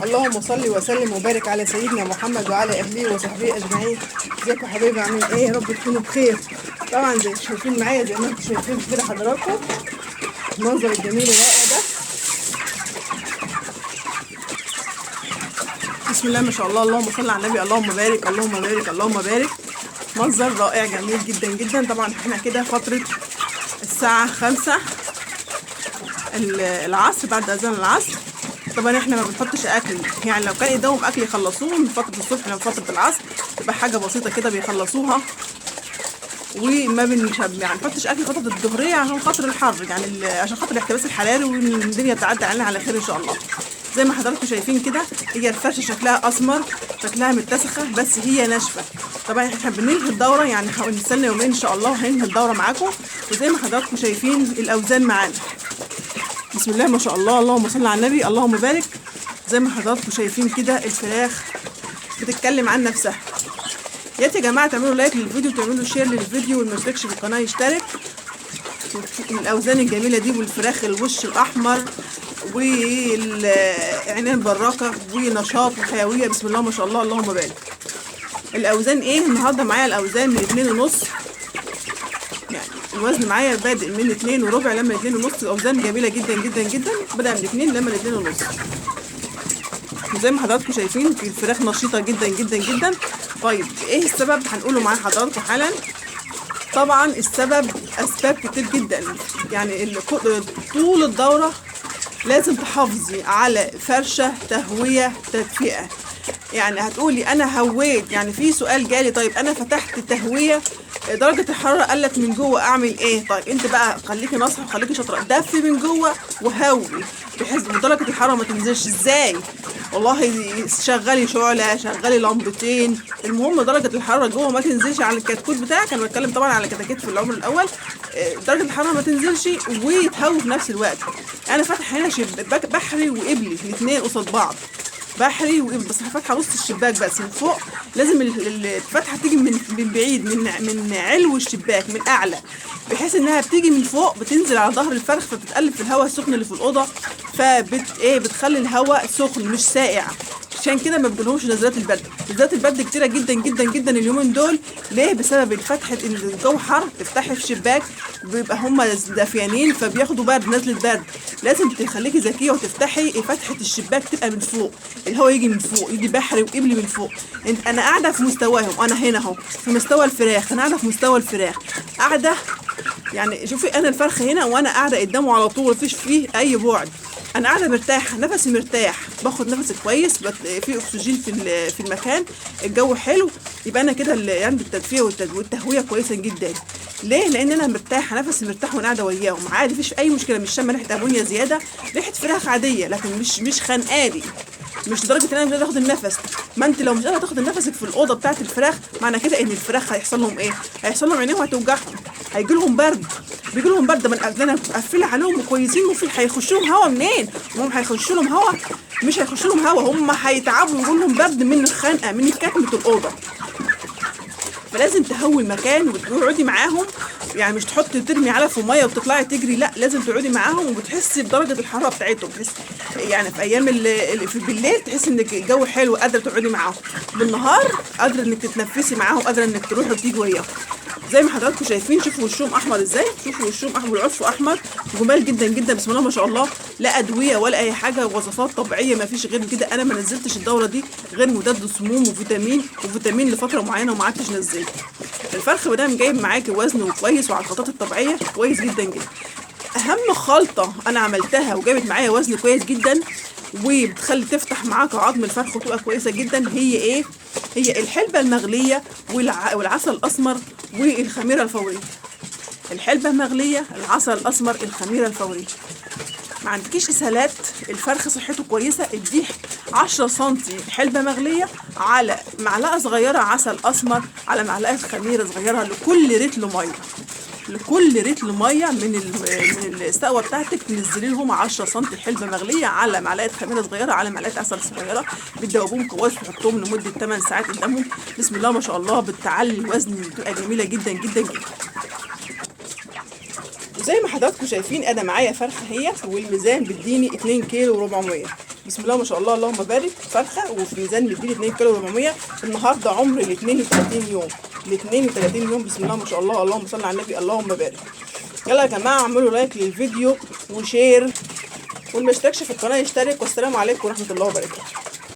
اللهم صل وسلم وبارك على سيدنا محمد وعلى اهله وصحبه اجمعين. ازيكم يا حبايبي، عاملين ايه؟ يا رب تكونوا بخير. طبعا زي شايفين معايا، زي ما انتم شايفين كده حضراتكم المنظر الجميل الرائع ده. بسم الله ما شاء الله، اللهم صل على النبي، اللهم بارك اللهم بارك اللهم بارك. منظر رائع جميل جدا جدا. طبعا احنا كده فترة الساعة 5 العصر، بعد اذان العصر. طبعا احنا ما بنحطش اكل، يعني لو كان ايدهم اكل يخلصوه من فترة الصبح لفترة العصر، تبقى حاجة بسيطة كده بيخلصوها، وما يعني بنحطش اكل فترة الظهريه عشان خاطر الحر، يعني عشان خاطر الاحتباس الحراري، والدنيا تعدي علينا على خير ان شاء الله. زي ما حضراتكم شايفين كده، هي الفرشة شكلها اسمر، شكلها متسخه، بس هي ناشفة. طبعا احنا بننهي الدورة، يعني هنستنى يومين ان شاء الله وهننهي الدورة معاكم. وزي ما حضراتكم شايفين الاوزان معانا، بسم الله ما شاء الله، اللهم صل على النبي، اللهم بارك. زي ما حضراتكم شايفين كده الفراخ بتتكلم عن نفسها. يا جماعة تعملوا like للفيديو، وتعملوا share للفيديو، واللي ما اشتركش في القناة يشترك. الاوزان الجميلة دي، والفراخ الوش الاحمر، والعينين براكه، ونشاط وحيوية، بسم الله ما شاء الله، اللهم بارك. الاوزان ايه النهارده معايا؟ الاوزان من 2.5، يعني الوزن معايا بادئ من 2.25 لما 2.5. الاوزان جميلة جدا جدا جدا، بدا من 2 لما 2.5. وزي ما حضراتكم شايفين الفراخ نشيطه جدا جدا جدا. طيب ايه السبب؟ هنقوله مع حضراتكم حالا. طبعا السبب اسباب كتير جدا، يعني طول الدورة لازم تحافظي على فرشه، تهوية، تدفئه. يعني هتقولي انا هويت، يعني في سؤال جالي، طيب انا فتحت التهويه درجه الحرارة قلت من جوه، اعمل ايه؟ طيب انت بقى خليكي ناصحه وخليكي شاطرة، دفي من جوه وهوي بحيث درجه الحرارة ما تنزلش. ازاي؟ والله شغلي شعله، شغلي لمبتين، المهم درجه الحرارة جوه ما تنزلش على الكتكوت بتاعك. انا بتكلم طبعا على كتاكيت في العمر الاول، درجه الحرارة ما تنزلش وتهوي في نفس الوقت. انا فاتحة هنا شباك بحري وقبلي الاثنين قصاد بعض، بحري وقبلي، بس فاتحة نص الشباك بس من فوق. لازم الفتحة تيجي من بعيد، من علو الشباك، من اعلى، بحيث انها بتيجي من فوق بتنزل على ظهر الفرخ، فبتتقلب في الهواء السخن اللي في الاوضة، فبت ايه بتخلي الهواء سخن مش ساقع. عشان كده ما بيجيلهمش نزلات البرد. نزلات البرد كتيرة جدا جدا جدا اليومين دول. ليه؟ بسبب الفتحة، ان الجو حر، تفتحي في شباك بيبقى هم دافيانين فبياخدوا برد، نزله برد. لازم تخليكي ذكية وتفتحي فتحه الشباك تبقى من فوق، الهواء يجي من فوق، يجي بحري وقبلي من فوق. انا قاعدة في مستواهم، انا هنا اهو في مستوى الفراخ، انا قاعدة في مستوى الفراخ، قاعدة يعني شوفي انا الفرخ هنا وانا قاعدة قدامه على طول، مفيش فيه اي بعد. انا قاعدة مرتاحة، نفسي مرتاح، باخد نفسي كويس، في اكسجين في المكان، الجو حلو، يبقى انا كده عندي التدفئه والتهويه كويسة جدا. ليه؟ لان انا مرتاحة، نفسي مرتاح وانا قاعدة وياهم عادي، مفيش اي مشكلة. مش شامة ريحه امونيا زيادة، ريحه فراخ عادية، لكن مش خانقاني، مش لدرجة ان انا مش قادرة اخد النفس. ما انت لو مش قادرة تاخد نفسك في الاوضة بتاعه الفراخ، معنى كده ان الفراخ هيحصل لهم ايه؟ هيحصل لهم عينيهم هتوجعهم، هيجي لهم برد، بيجي لهم برد. من انا مقفلة عليهم وكويسين، وفي هيخش لهم هوا منين؟ هم هيخش لهم هوا؟ مش هيخش لهم هوا، هم هيتعبوا ويجي لهم برد من الخنقه، من كتمه الاوضة. فلازم تهوي المكان وتقعدي معاهم، يعني مش تحطي ترمي علف ومية وتطلعي تجري، لا لازم تقعدي معاهم وبتحسي بدرجة الحرارة بتاعتهم. تحس يعني في ايام في بالليل تحسي ان الجو حلو، قادرة تقعدي معاهم، بالنهار قادرة انك تتنفسي معاهم، قادرة انك تروحي وتيجي وياهم. زي ما حضراتكم شايفين، شوفوا وشهم احمر ازاي، شوفوا وشهم احمر والعصف احمر، جمال جدا جدا، بسم الله ما شاء الله. لا ادوية ولا اي حاجة، وصفات طبيعية، ما فيش غير كده. انا ما نزلتش الدورة دي غير مضاد سموم وفيتامين لفترة معينة، وما عدتش نزلت. الفرخ ما دام جايب معاكي وزنه كويس وعلى الخلطات الطبيعية كويس جدا جدا. اهم خلطه انا عملتها وجابت معايا وزن كويس جدا وبتخلي تفتح معاك عظم الفرخ وتبقى كويسة جدا، هي ايه؟ هي الحلبة المغليه والعسل الاسمر والخميره الفورية. الحلبة المغليه، العسل الاسمر، الخميره الفورية. ما عندكيش اسهالات، الفرخ صحته كويسة، اديه 10 سنتي حلبة مغليه على معلقه صغيرة عسل اسمر على معلقه خميره صغيرة لكل رتل مية. لكل رتل مية من السقوه بتاعتك تنزلي لهم 10 سم حلبة مغليه على معلقه خميره صغيرة على معلقه عسل صغيرة، بتدوبوهم كويس وتحطهم لمدة 8 ساعات قدامهم. بسم الله ما شاء الله بتعلي الوزن، بتبقى جميلة جدا جدا جدا. وزي ما حضراتكم شايفين انا معايا فرخة هي، والميزان بيديني 2 كيلو و400. بسم الله ما شاء الله اللهم بارك. فرخة وفي ميزان بيديني 2 كيلو و400. النهارده عمر ال 32 يوم، ال 32 يوم. بسم الله ما شاء الله اللهم صل على النبي اللهم بارك. يلا يا جماعة اعملوا like للفيديو و share، واللي ما اشتركش في القناة يشترك. والسلام عليكم ورحمة الله وبركاته.